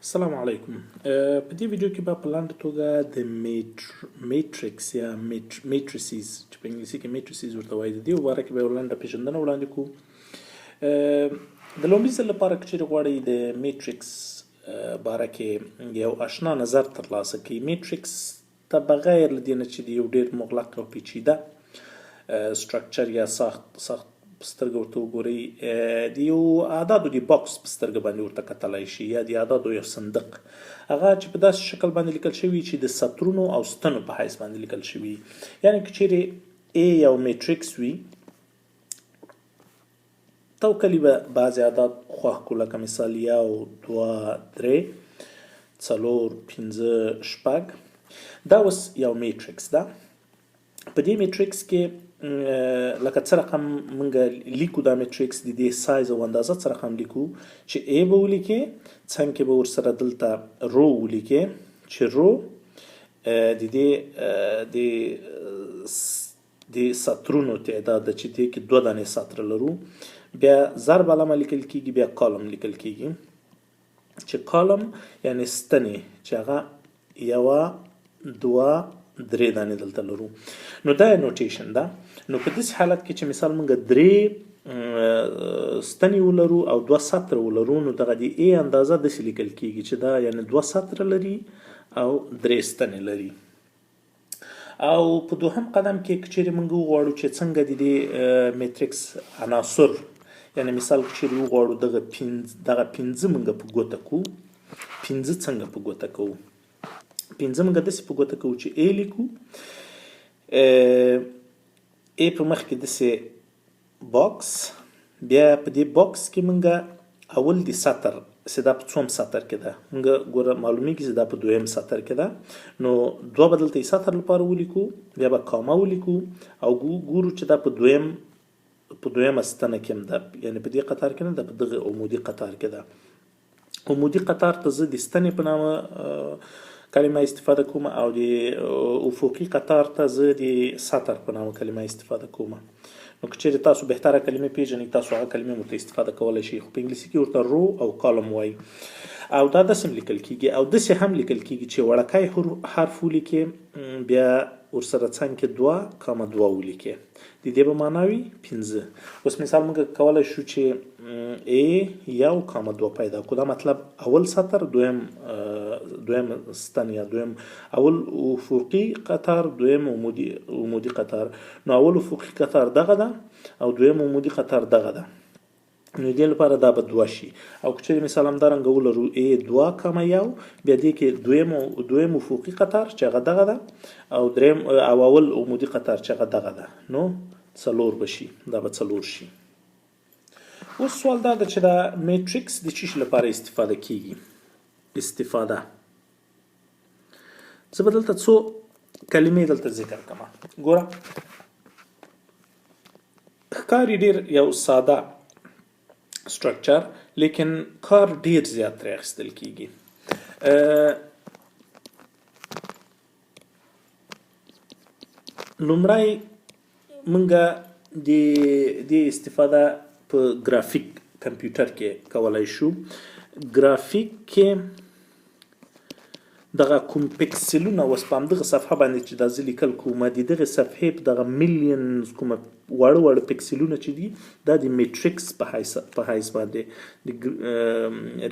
السلام علیکم. په دې ویډیو کې به په لنډه توګه د matrix یا matrices، چې په انګلیسي کې matrices ورته وایي، د دې په باره کې به یو لنډه پیژندنه وړاندې کړو. د لومړي ځل لپاره که چیرې غواړئ د matrix باره کې یو اشنا نظر ترلاسه کړئ، matrix ته بغیر له دې نه چې د یو ډیر مغلق او پیچیده structure یا ساخت په سترګه ورته وګورئ، د یو اعدادو د box په سترګه باندې ورته کتلای شي، یا د اعدادو یو صندوق، هغه چې په داسې شکل باندې لیکل شوی چې د سطرونو او ستنو په حیث باندې لیکل شوی. یعنی که چیرې A یو matrix وي، توکلي به بعضې اعداد خوښ کړو، لکه مثال 1، 2، 3، 4، 5، 6. دا اوس یو matrix ده. په دې matrix کې لکه څه رقم مونږ لیکو، دا matrix د دې سایز او اندازه څه رقم لیکو چې A به ولیکې، څنګ کې به ورسره دلته row ولیکې، چې row د دې د سطرونو تعداد ده چې دې کې دوه دانې سطر لرو. بیا ضرب علامه لیکل کیږي، بیا column لیکل کیږي، چې column یعنی ستنې، چې هغه 1، 2، 3 دانې دلته لرو. نو دا notation ده. نو په داسې حالت کې چې مثال موږ 3 ستنې ولرو او 2 سطر ولرو، نو دغه د A اندازه داسې لیکل کیږي چې دا یعنی 2 سطر لري او 3 ستنې لري. او په دوهم قدم کې که چیرې موږ وغواړو چې څنګه د دې matrix عناصر، یعنی مثال که چیرې وغواړو دغه 5 موږ په ګوته کوو، 5 څنګه په ګوته کوو؟ 5 موږ داسې په ګوته کوو چې A لیکو، A په مخ کې داسې box، بیا په دې box کې موږ اول د سطر چې دا په څوم سطر کې ده، موږ ګوره معلومیږي چې دا په دویم سطر کې ده، نو 2 به دلته سطر لپاره ولیکو، بیا به کامه ولیکو او ګورو چې دا په دویمه ستنه کې هم ده، یعنی په دې قطار کې نه ده، په دغه عمودي قطار کې ده. عمودي قطار ته زه د ستنې په نامه کلمه استفاده کوم او د افقي قطار ته زه د سطر په نامه کلمه استفاده کوم. نو که چیرې تاسو بهتره کلمې پیژنئ، تاسو هغه کلمې ورته استفاده کولی شئ، خو په انګلیسي کې ورته row او column وایي. او دا داسې هم لیکل کیږي، او داسې هم لیکل کیږي چې وړکی حرف ولیکې، بیا ورسره څنګ کې 2 کامه 2 ولیکې، د دې به معنا وي 5. اوس مثال موږ کولی شو چې A 1 کامه 2 پیدا کړو. دا مطلب اول سطر، دویم ستن یا دویم اول افقي قطار، دویم عمودي قطار. نو اول افقي قطار دغه ده او دویم عمودي قطار دغه ده، نو دې لپاره دا به 2 شي. او که چیرې مثال همدارنګه ولرو A 2 کامه 1، بیا دې کې دویم افقي قطار چې هغه دغه ده او دریم او اول عمودي قطار چې هغه دغه ده، نو 4 به شي، دا به 4 شي. اوس سوال دا ده چې دا matrix د څه شي لپاره استفاده کیږي؟ استفاده زه به دلته څو کلمې دلته ذکر کړم. ګوره ښکاري ډېر یو ساده structure، لیکن کار ډیر زیات ترې اخیستل کیږي. لومړی موږ د دې استفاده په ګرافیک کمپیوټر کې کولی شو. ګرافیک کې دغه کوم پکسلونه اوس په همدغه صفحه باندې چې دا زه لیکل کوم، د دغې صفحې په دغه millions کومه واړه واړه پکسلونه چې دي، دا د matrix په حیث باندې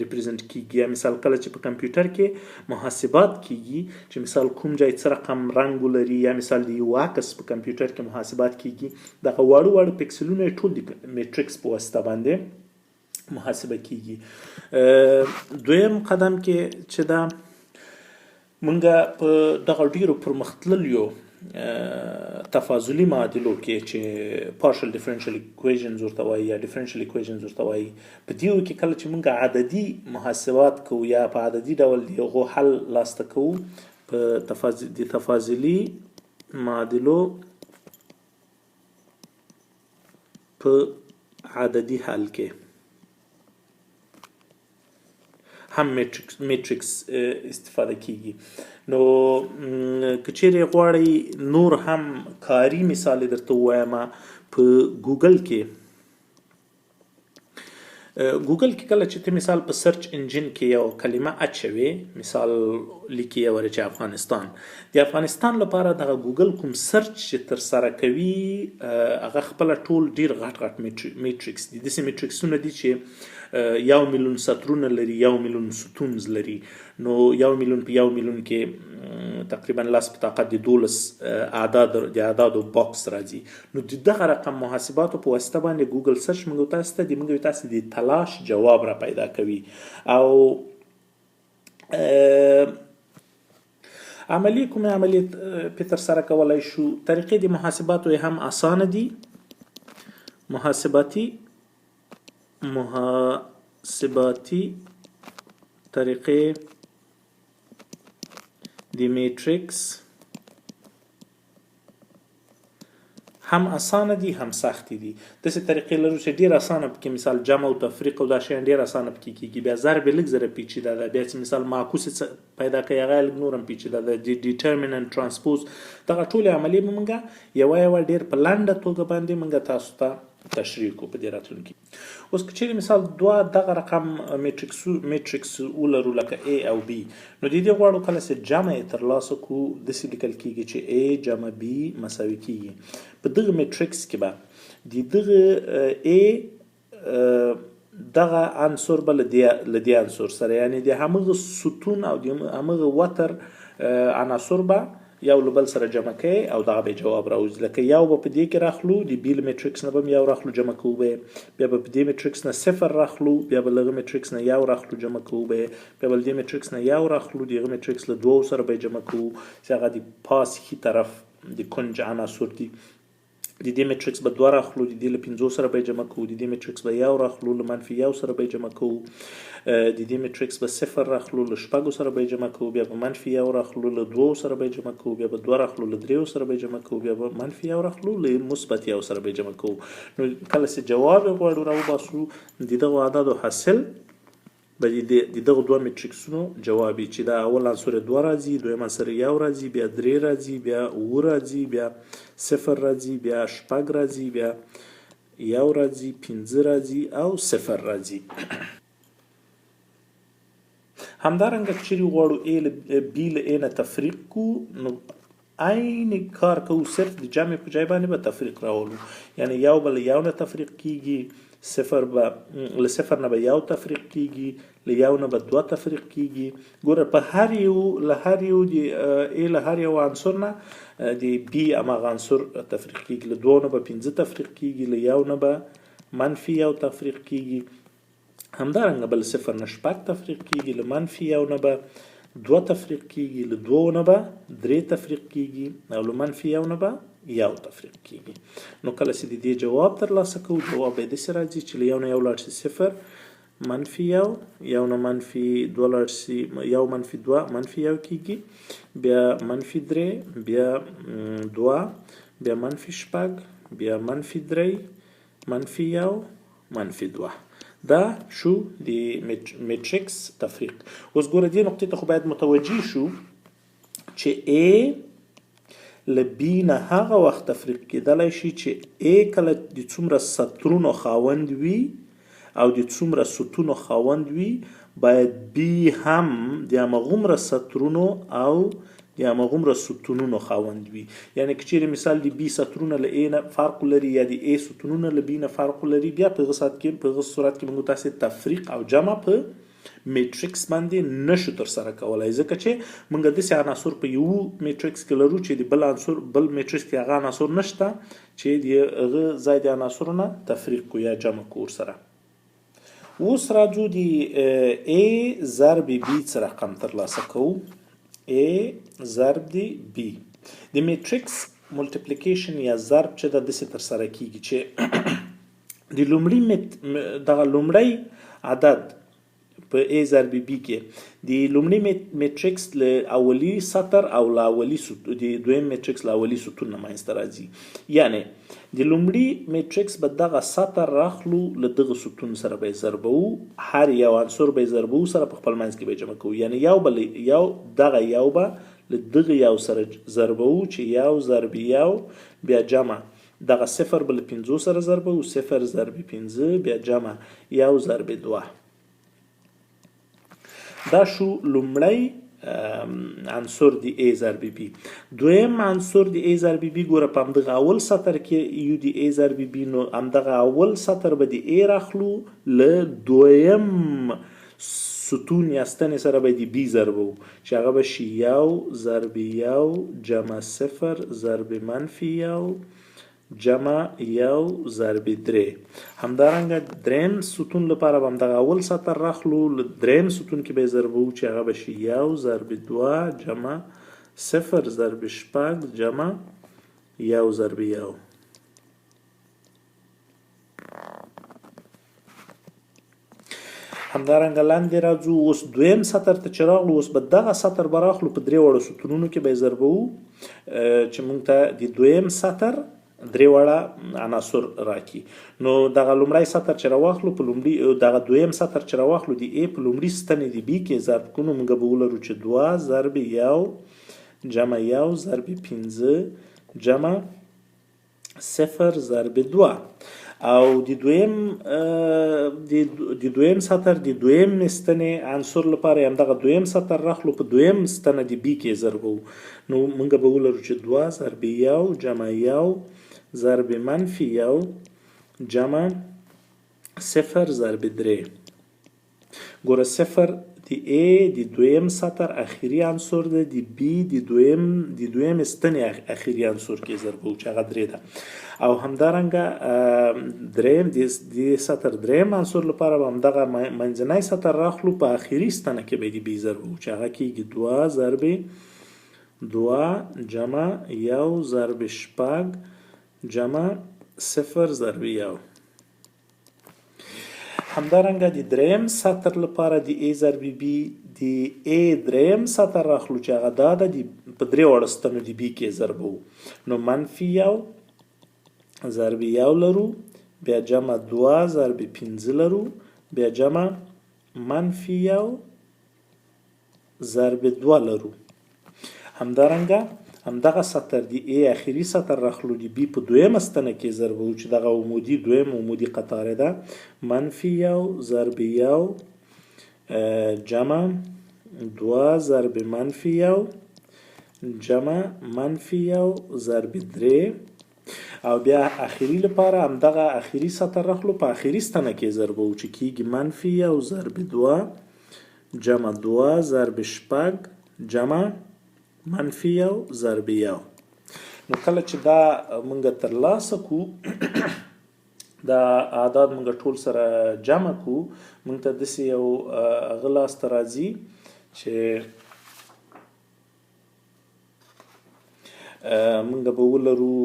represent کیږي. یا مثال کله چې په کمپیوټر کې محاسبات کیږي، چې مثال کوم ځای څه رقم رنګ ولري، یا مثال د یو عکس په کمپیوټر کې محاسبات کیږي، دغه واړه واړه پکسلونه ټول د matrix په واسطه باندې محاسبه کیږي. دویم قدم کې چې دا مونږ په دغه ډیرو پرمختللیو تفاضلي معادلو کې چې partial differential equations ورته وایي یا differential equations ورته وایي، په دې کې کله چې مونږ عددي محاسبات کوو یا په عددي ډول د هغو حل لاسته کوو، په د تفاضلي معادلو په عددي حل کې هم matrix استفاده کیږي. نو که چیرې غواړئ نور هم کاري مثال درته ووایم، په ګوګل کې ګوګل کې کله چې ته مثال په search engine کې یو کلمه اچوې، مثال لیکې یې وره چې افغانستان، د افغانستان لپاره دغه ګوګل کوم search چې ترسره کوي هغه خپله ټول ډیر غټ غټ matrix دي، داسې میټریکسونه دي چې 1 میلیون سطرونه لري، 1 میلیون ستونز لري. نو 1 میلیون په 1 میلیون کې تقریبا 10 په طاقت د 12 اعداد، د اعدادو box راځي. نو د دغه رقم محاسباتو په واسطه باندې ګوګل search موږ تاسو ته د موږ تاسو د تلاش جواب را پیدا کوي. او عملیې، کومې عملیې په ترسره کولای شو، طریقې د محاسباتو یې هم اسانه دي. محاسباتي طریقې د matrix هم اسانه دي هم سختې دي. داسې طریقې لرو چې ډیر اسانه پکې مثال جمع او تفریق او دا شیان ډیر اسانه پکې کیږي. بیا ضرب یې لږ ذره پیچیده ده. بیا چې مثال معکوس پیدا کوي، هغه لږ نور هم پیچیده ده. د determinant، transpose، دغه ټولې عملیې به مونږ یوه یوه ډیر په لنډه توګه باندې مونږ تاسو ته تشریح کو په دې راتلونکي. اوس که چیرې مثال دوه دغه رقم matrix ولرو لکه A او B، نو د دې غواړو کله چې جمع یې ترلاسه کو، داسې لیکل کیږي چې A جمع B مساوي کیږي په دغه matrix کې به د دغه A دغه عنصر به له دې عنصر سره، یعنی د همغه ستون او د همغه وتر عناصر به یو له بل سره جمع کوي او دغه به جواب راوځي. لکه یو به په دې کې راخلو، د B له matrix نه به یو راخلو، جمع کوو به. بیا به په دې matrix نه صفر راخلو، بیا به له هغه matrix نه یو راخلو، جمع کوو به. بیا به له دې matrix نه یو راخلو، د هغه matrix له دوو سره به جمع کوو چې هغه د پاس ښي طرف د کنج عناصر دي. د دې matrix به دوه راخلو، د دې له پنځو سره به جمع کوو. د دې matrix به یو راخلو، له منفي یو سره به جمع کوو. د دې matrix به صفر راخلو، له شپږو سره به جمع کوو. بیا به منفي یو راخلو، له دوو سره به جمع کوو. بیا به دوه راخلو، له دریو سره به جمع کوو. بیا به منفي یو راخلو، له مثبت یو سره به جمع کوو. نو کله چې جواب یې غواړو راوباسو، د دغو اعدادو حاصل به د دغو دوه میټریکسونو جواب وي چې دا اول عنصر دوه راځي، دویم عنصر یو راځي، بیا درې راځي، بیا اووه راځي، بیا صفر راځي، بیا شپږ راځي، بیا یو راځي، پنځه راځي او صفر راځي. همدارنګه که چیرې وغواړو A له B له A نه تفریق کو، نو عین کار کوو، صرف د جمع په ځای باندې به تفریق راولو. یعنی یو به له یو نه تفریق کیږي، صفر به له صفر نه به یو تفریق کیږي، له یو نه به دوه تفریق کیږي. ګوره، په هر یو له هر یو د A له هر یو عنصر نه د B هماغه عنصر تفریق کیږي. له دوو نه به پنځه تفریق کیږي، له یو نه به منفي یو تفریق کیږي. همدارنګه به له صفر نه شپږ تفریق کیږي، له منفي یو نه به دوه تفریق کیږي، له دوو نه به درې تفریق کیږي او له منفي یو نه به یو تفریق کیږي. نو کله چې د دې جواب ترلاسه کوو، جواب به داسې راځي چې له یو نه یو لاړ شي صفر، منفي یو، یو نه منفي دوه لاړ شي، یو منفي دوه منفي یو کیږي، بیا منفي درې، بیا دوه، بیا منفي شپږ، بیا منفي درې، منفي یو، منفي دوه. دا شو د matrix تفریق. اوس ګوره، دې نقطې ته خو باید متوجه شو چې A له B نه هغه وخت تفریق کېدلی شي چې A کله د څومره سطرونو خاوند وي او د څومره ستونو خاوند وي، باید B هم د همغومره سطرونو او د همغومره ستونونو خاوند وي. یعنی که چیرې مثال د B سطرونه له A نه فرق ولري یا د A ستونونه له B نه فرق ولري، بیا په هغه ساعت کې، په هغه صورت کې موږ تاسې تفریق او جمع په matrix باندې نشو ترسره کولای، ځکه چې موږ داسې عناصر په یو matrix کې لرو چې د بل عنصر بل matrix کې هغه عناصر نشته چې د هغه ځای د عناصرو نه تفریق کو یا جمع کو ورسره. اوس راځو د A ضرب B څه رقم ترلاسه کوو. A ضرب د B، د matrix multiplication یا ضرب چې دا داسې ترسره کیږي چې د لومړي دغه لومړی عدد په A ضرب B کې د لومړي matrix له اولی سطر او له اولی د دویم matrix له اولی ستون نه منځته راځي. یعنی د لومړي matrix به دغه سطر راخلو، له دغه ستون سره به یې ضربوو، هر یو عنصر به یې ضربوو سره، په خپل منځ کې به یې جمع کوو. یعنی یو به یو دغه یو به له دغه یو سره ضربوو چې یو ضرب یو، بیا جمع دغه صفر به له پنځو سره ضربوو، صفر ضرب پنځه بیا جمع یو ضرب دوه. دا شو لومړی عنصر دی A ضرب B. دویم عنصر دی A ضرب B، ګوره په همدغه اول سطر کې یو دی A ضرب B، نو همدغه اول سطر به دی A راخلو، له دویم ستون یا ستنې سره به دی B ضربو چې هغه به شي یو ضرب یو جمع صفر ضرب منفي یو جمع یو ضرب درې. همدارنګه دریم ستون لپاره به همدغه اول سطر راخلو، له دریم ستون کې به یې ضربوو چې هغه به شي یو ضرب دوه جمع صفر ضرب شپږ جمع یو ضرب یو. همدارنګه لاندې راځو، اوس دویم سطر ته چې راغلو، اوس به دغه سطر به راخلو، په درې واړو ستونونو کې به یې ضربوو چې موږ ته د دویم سطر درې واړه عناصر راکړي. نو دغه لومړی سطر چې راواخلو په لومړي، دغه دویم سطر چې راواخلو د A په لومړي ستنې د B کې ضرب کړو، نو موږ به ولرو چې دوه ضرب یو جمع یو ضرب پنځه جمع صفر ضرب دوه. او د دویم د دویم سطر د دویم ستنې عنصر لپاره هم دغه دویم سطر راخلو، په دویم ستنه د بی کې ضربوو، نو موږ به ولرو چې دوه ضرب یو جمع یو ضرب منفي یو جمع صفر ضرب درې. ګوره صفر د A د دویم سطر اخیری عنصر دی، د B د دویم ستنې اخیری عنصر کې ضربوو چې هغه درې ده. او همدارنګه دریم د سطر دریم عنصر لپاره به همدغه منځنی سطر راخلو، په اخیری ستنه کې به د B ضربوو چې هغه کېږي دوه ضرب دوه جمع یو ضرب شپږ جمع صفر ضرب یو. همدارنګه د دریم سطر لپاره د A ضرب B د A دریم سطر راخلو چې هغه دا ده، د په درې واړو ستنو د B کې ضربوو، نو منفي یو ضرب یو لرو، بیا جمع دوه ضرب پنځه لرو، بیا جمع منفي یو ضرب دوه لرو. همدارنګه همدغه سطر د A اخیری سطر راخلو، د B په دویمه ستنه کې ضربوو چې دغه عمودي دویم عمودي قطار ده، منفي یو ضرب یو جمع دوه ضرب منفي یو جمع منفي یو ضرب درې. او بیا اخیری لپاره همدغه اخیری سطر راخلو، په اخیری ستنه کې ضربوو چې کیږي منفي یو ضرب دوه جمع دوه ضرب شپږ جمع منفي یو ضرب یو. نو کله چې دا مونږ ترلاسه کو، دا اعداد مونږ ټول سره جمع کو، مونږ ته داسې یو هغه لاسته راځي چې مونږ به ولرو.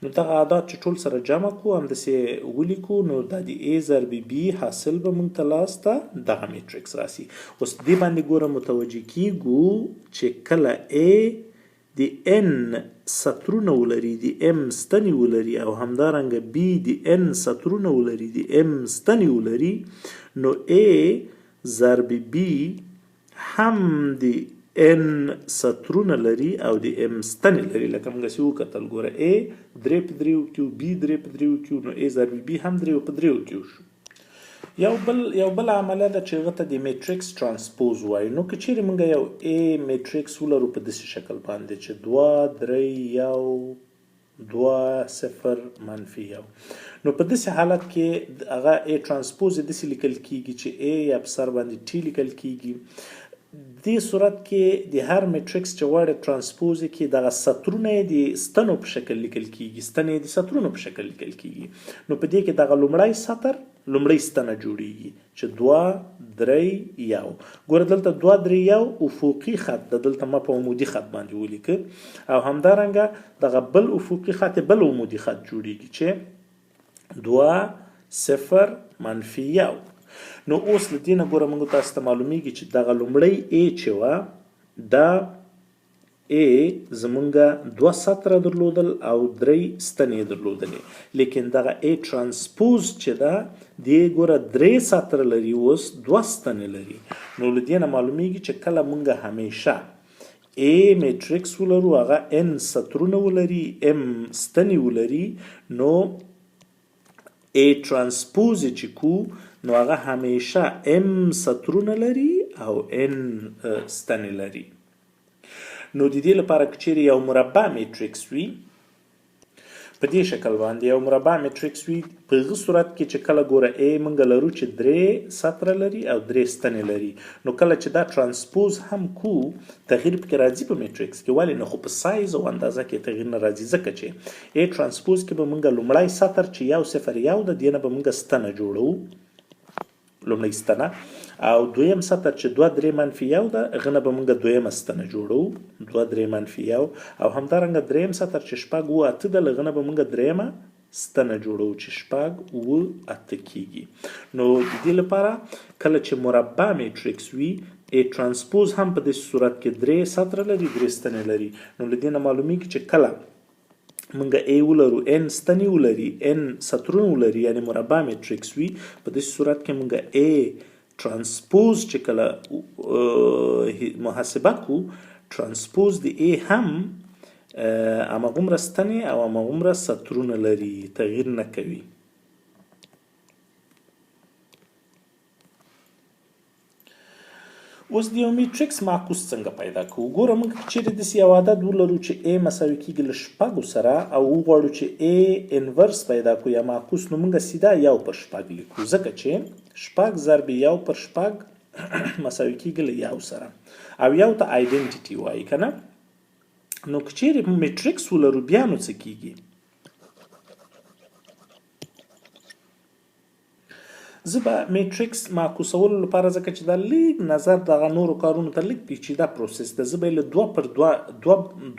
نو دغه اعداد چې ټول سره جمع کو، همداسې ولیکو، نو دا د A ضرب B حاصل به مونږ ته لاسته دغه میټریکس راسي. اوس دې باندې ګوره متوجه کیږو چې کله A د N سطرونه ولري، د M ستنې ولري، او همدارنګه B د N سطرونه ولري، د M ستنې ولري، نو A ضرب B هم د N سطرونه لري او د M ستنې لري. لکه موږ چې وکتل، ګوره A درې په دریو کې و، B درې په دریو کې و، نو A ضرب B هم درې په دریو کې شو. یو بل عملیه ده چې هغه ته د میټریکس ترانسپوز وایي. نو که چیرې موږ یو A میټریکس ولرو په داسې شکل باندې چې دوه درې یو دوه صفر منفي یو، نو په داسې حالت کې هغه A ترانسپوز داسې لیکل کیږي چې A یا په سر باندې T لیکل کیږي. دې صورت کې د هر میټریکس چې غواړي ترانسپوز کې دغه سطرونه یې د ستنو په شکل لیکل کیږي، ستنې یې د سطرونو په شکل لیکل کیږي. نو په دې کې دغه لومړی سطر لومړۍ ستنه جوړیږي چې دوه درې یو. ګوره دلته دوه درې یو افقي خط ده، دلته ما په عمودي خط باندې ولیکه، او همدارنګه دغه بل افقي خط بل عمودي خط جوړیږي چې دوه صفر منفي یو. نو اوس له دې نه ګوره موږ تاسو ته معلومیږي چې دغه لومړۍ A چې وه، دا A زمونږ دوه سطره درلودل او درې ستنې درلودلې، لیکن دغه A ترانسپوز چې ده، دې ګوره درې سطره لري، اوس دوه ستنې لري. نو له دې نه معلومیږي چې کله مونږ همیشه A میټریکس ولرو، هغه N سطرونه ولري، M ستنې ولري، نو A ترانسپوز چې کو نو هغه همیشه M سطرونه لري او N ستنې لري. نو د دې لپاره که چیرې یو مربع میټریکس وي، په دې شکل باندې یو مربع میټریکس وي، په هغه صورت کې چې کله ګوره A مونږ لرو چې درې سطره لري او درې ستنې لري، نو کله چې دا ترانسپوز هم کو تغییر پکې راځي په میټریکس کې، ولې نه، خو په سایز او اندازه کې تغییر نه راځي، ځکه چې A ترانسپوز کې به مونږ لومړی سطر چې 1 0 1 ده، دې نه به مونږ ستنه جوړوو، لومړۍ ستنه، او دویم سطر چې 2 3 منفي 1 ده، هغه نه به مونږ دویمه ستنه جوړوو، 2 3 منفي 1، او همدارنګه دریم سطر چې 6 7 8 ده، له هغه نه به مونږ دریمه ستنه جوړوو چې 6 7 8 کیږي. نو د دې لپاره کله چې مربع میټریکس وي، A ترانسپوز هم په دې صورت کې درې سطره لري، درې ستنې لري. نو له دې نه معلومیږي چې کله مونږ A ولرو، N ستنې ولري، N سطرونه ولري، یعنی مربع میټریکس وي، په دې صورت کې مونږ A ترانسپوز چې کله محاسبه کو، ترانسپوز د A هم هماغومره ستنې او هماغومره سطرونه لري، تغییر نه کوي. اوس د یو میټریکس معکوس څنګه پیدا کوو؟ ګوره موږ که چیرې داسې یو عدد ولرو چې A مساوي کیږي له شپږو سره او وغواړو چې A inverse پیدا کړو یا معکوس، نو موږ سیده 1 پر 6 لیکو، ځکه چې 6 ضرب 1 پر 6 مساوي کیږي له 1 سره، او 1 ته identity وایي که نه. نو که چیرې میټریکس ولرو بیا نو څه کیږي؟ زه به میټریکس معکوسولو لپاره، ځکه چې دا لږ نظر دغه نورو کارونو ته لږ پیچیده پروسس ده، زه به یې له 2 پر 2،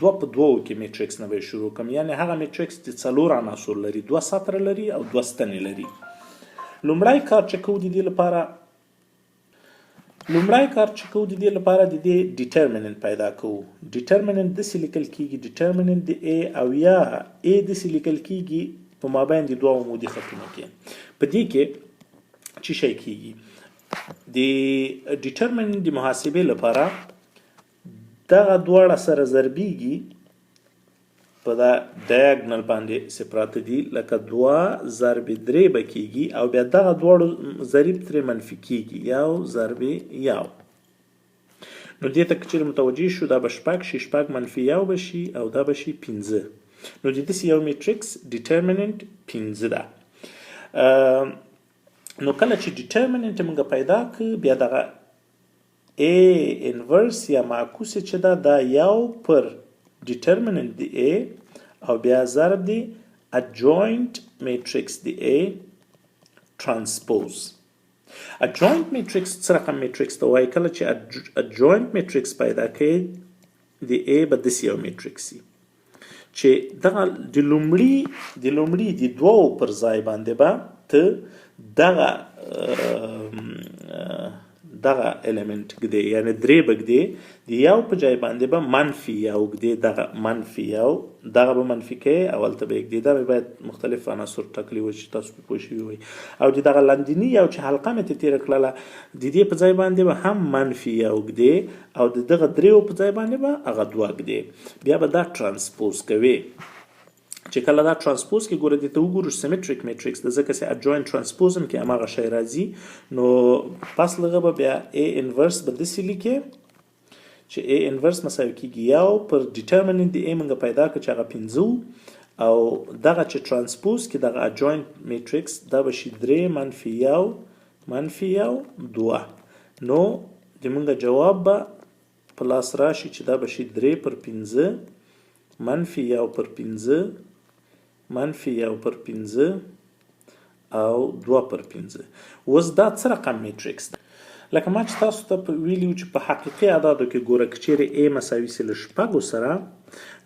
2 په 2 کې میټریکس نه به یې شروع کړم. یعنې هغه میټریکس چې 4 عناصر لري، 2 سطره لري او 2 ستنې لري. لومړی کار چې کوو د دې لپاره، لومړی کار چې کوو د دې لپاره د دې ډیټرمیننټ پیدا کوو. ډیټرمیننټ داسې لیکل کیږي، ډیټرمیننټ د A او یا A داسې لیکل کیږي په مابین د دوو عمودي خطونو کې. په دې کې چې شی کیږي، د ډیټرمیننټ د محاسبې لپاره دغه دواړه سره ضربیږي په دا ډایګنل باندې څه پراته دي، لکه 2 ضرب 3 به کیږي، او بیا دغه دواړو ضریب ترې منفي کیږي، 1 ضرب 1. نو دې ته که چیرې متوجه شو، دا به 6 شي، 6 منفي 1 به شي، او دا به شي 5. نو د داسې یو میټریکس ډیټرمیننټ 5 ده. نو کله چې ډیټرمیننټ موږ پیدا کړو، بیا دغه A inverse یا معکوس چې ده، دا 1 پر ډیټرمیننټ د A او بیا ضرب دی adjoint matrix د A transpose. Adjoint matrix څه رقم میټریکس ته وایي؟ کله چې adjoint matrix پیدا کړئ، د A به داسې یو میټریکس وي چې دغه د لومړي د دوو پر ځای باندې به ته دغه الیمنټ ږدې، یعنې 3 به ږدې، د 1 په جای باندې به منفي 1 ږدې، دغه منفي 1، دغه به منفي کوې او هلته به یې ږدې. دا مې باید مختلف عناصر ټاکلي وای چې تاسو پرې پوه شوي وای. او د دغه لاندیني 1 چې حلقه مې ترې تېره کړله، د دې په ځای باندې به هم منفي 1 ږدې، او د دغه 3 په ځای باندې به هغه 2 ږدې. بیا به دا ترانسپوز کوې. چې کله دا ترانسپوز کې ګوره دې ته وګورو سیمټریک میټریکس ده، ځکه چې adjoint ترانسپوز هم کې هماغه شی راځي. نو پس له هغه به بیا A inverse به داسې لیکې چې A inverse مساوي کېږي 1 پر ډیټرمیننټ د A مونږ پیدا کړ چې هغه 5 وو، او دغه چې ترانسپوز کې دغه adjoint میټریکس دا به شي 3 منفي 1 منفي 1 2. نو د مونږ جواب به په لاس راشي چې دا به شي 3 پر 5 منفي 1 پر 5 منفي 1 پر 5 او 2 پر 5. اوس دا څه رقم میټریکس ده؟ لکه ما چې تاسو ته ویلي وو چې په حقیقي اعدادو کې ګوره که چیرې A مساوي سي له 6 سره،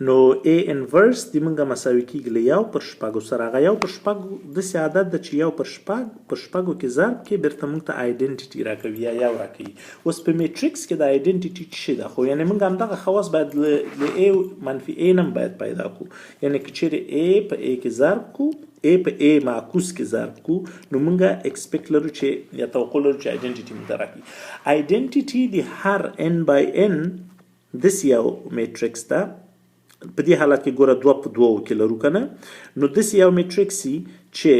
نو A inverse د مونږ مساوي کیږي له 1 پر 6 سره. هغه 1 پر 6 داسې عدد ده چې 1 پر 6 په 6 کې ضرب کې بیرته مونږ ته identity راکوي یا 1 راکوي. اوس په میټریکس کې د identity څه شی ده؟ خو یعنې مونږ همدغه خواص باید له A منفي A نه باید پیدا کړو. یعنې که چیرې A په A کې ضرب کړو، A په A معکوس کې ضرب کړو، نو مونږ expect لرو چې یا توقع لرو چې identity مونږ ته راکړي. identity د هر n by n داسې یو میټریکس ده، په دې حالت کې ګوره دوه په دوو کې لرو که نه، نو داسې یو میټریکس چې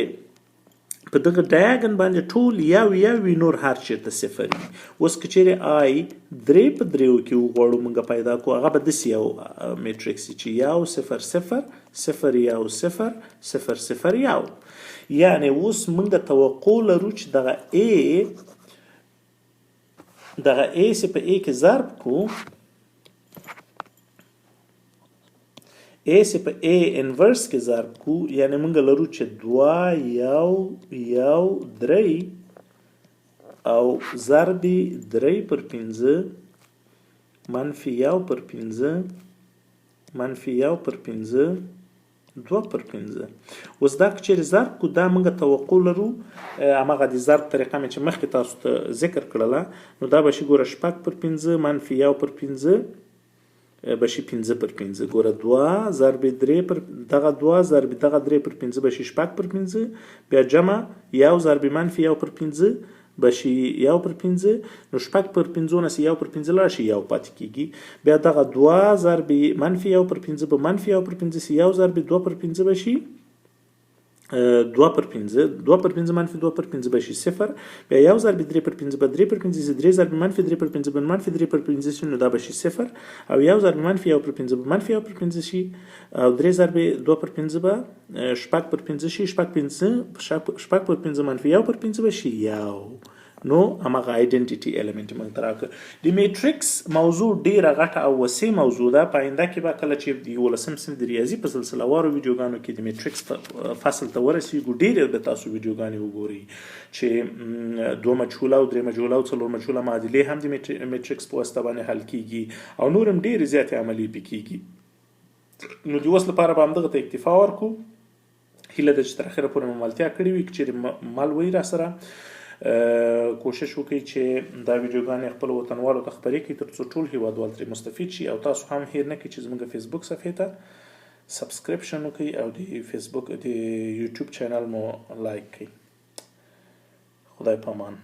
په دغه ډایاګن باندې ټول یو یو وي، نور هر چیرته صفر وي. اوس که چیرې آی درې په دریو کې وغواړو موږ پیدا کړو، هغه به داسې یو میټریکس وي چې یو صفر صفر صفر یو صفر صفر صفر یو. یعنی اوس موږ توقع لرو چې دغه A، دغه A چې په A کې ضرب کو، A چې په A انورس کې ضرب کو، یعنی موږ لرو چې دوه یو یو درې او ضرب درې پر پنځه منفي یو پر پنځه منفي یو پر پنځه دوه پر پنځه. اوس دا که چیرې ضرب کو، دا موږ توقع لرو هماغه د ضرب طریقه مې چې مخکې تاسو ته ذکر کړله، نو دا به شي ګوره شپږ پر پنځه منفي یو پر پنځه به شي پنځه پر پنځه. ګوره دوه ضرب درې پر دغه دوه ضرب دغه درې پر پنځه به شي شپږ پر پنځه، بیا جمع یو ضرب منفي یو پر پنځه به شي یو پر پنځه، نو شپږ پر پنځو نه یو پر پنځه لاړ شي یو پاتې کېږي. بیا دغه دوه ضرب منفي یو پر پنځه به منفي یو پر پنځه شي، یو ضرب دوه پر پنځه به شي دوه پر پنځه، دوه پر پنځه منفي دوه پر پنځه به شي صفر، بیا یو ضرب درې پر پنځه به درې پر پنځه شي، درې ضرب منفي درې پر پنځه به منفي درې پر پنځه شي، نو دا به شي صفر، او یو ضرب منفي یو پر پنځه به منفي یو پر پنځه شي، او درې ضرب دوه پر پنځه به شپږ پر پنځه شي، شپږ پنځه شپږ پر پنځه منفي یو پر پنځه به شي یو. نو هماغه آیډنټیټي الیمنټ موږ ته راکړ. د میټریکس موضوع ډیره غټه او وسیع موضوع ده. په آینده کې به کله چې د یولسم صنف د ریاضي په سلسله وارو ویډیوګانو کې د میټریکس فصل ته ورسیږو، ډېرې به تاسو ویډیوګانې وګورئ چې دوه مجهوله او درې مجهوله او څلور مجهوله معادلې هم د میټریکس په واسطه باندې حل کیږي او نور هم ډېرې زیاتې عملي پې کیږي. نو د اوس لپاره به همدغه ته اکتفا ورکړو. هیله ده چې تر اخره پورې مو ملتیا کړې وي. که چیرې مل وئ راسره، کوشش وکړئ چې دا ویډیوګانې خپلو وطنوالو ته خپرې کړئ تر څو ټول هیوادوال ترې مستفید شي. او تاسو هم هیر نه کړئ چې زموږ فیسبوک صفحې ته سبسکرپشن وکړئ او د فیسبوک د یوټیوب چینل مو لایک کړئ. خدای پامان.